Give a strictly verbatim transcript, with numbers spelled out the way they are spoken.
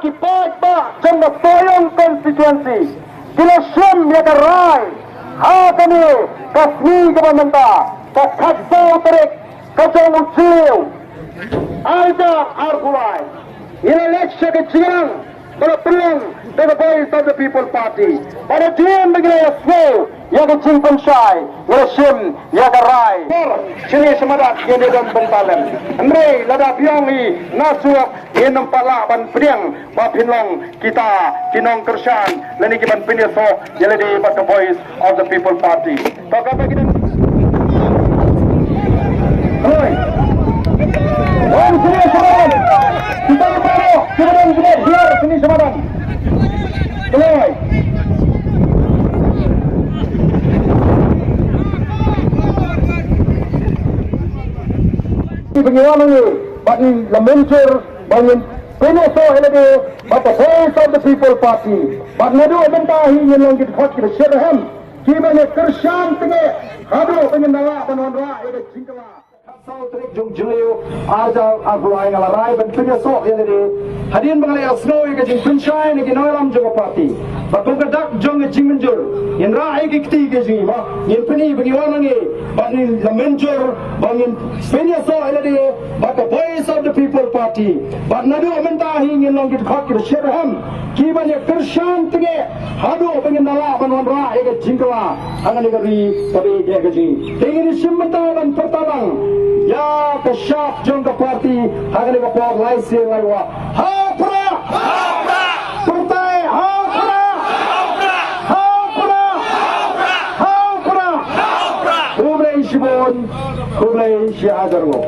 Ki paidbah jong ka Sohiong constituency ki la shim ïa ka rai ha kane ka sngi kaba mynta, ka khatsaw tarik ka jong u Jylliew, ar hajar arphew lai. Ngi la leit sha ka jingïalang ba la pynlong da ka Voice of the People Party. Ba la dei ba ngi la ïasngew ïa ka jingpynshai, ngi la shim ïa ka rai. Por shini sha madan ngin ïa don bynta lem. Hynrei lada biang hi na shuwa, ngin ym pat lah ban pdiang ba phin long kita ki nongkyrshan lane ki ban pynïasoh ïa lade bad ka Voice of the People Party. To kata ki dang. Hoi. Wan sini samadan. Kita baru kita dang kita biar sini samadan. Hoi. Bagi orang ni, bagi lamun jur, bagi penuh so elade, bad ka Voice of the People Party. Bad naduh mynta hi ngin long ki dkhot ki ba shyrkhei. Ki ban ïa kyrshan tynge haduh ba ngin da lah ban wanrah ïa ka jingkylla. Khatsaw tarik jong Jylliew, ar hajar arphew lai nga la rai ban pynïasoh ïa lade. Hadien ba nga la ïasngew ïa ka jingpynshai na ki nongïalam jong ka party. Bad kum ka dak jong ka jingmynjur, ngin rah ïa ki kti ki jong ngi, ma ngin pyni ba ngi wan ngi, bad ngin la mynjur ba ngin pynïasoh ïa lade bad ka Voice of the People Party. Bad naduh mynta hi ngin long ki dkhot ki ba shyrkhei, ki ban ïa kyrshan tynge haduh ba ngin da lah ban wanrah ïa ka jingkylla ha kane ka ri kaba ïeit ka jong ngi. Te ngin ïa shim bynta ban pyrta lang ïa ka shap jong ka party ha kane ka por lai sien lai wah. Ha u Prah! Pyrthei, ha u Prah! Ha u Prah! Ha u Prah! Khublei shibun, khublei shihajar nguh.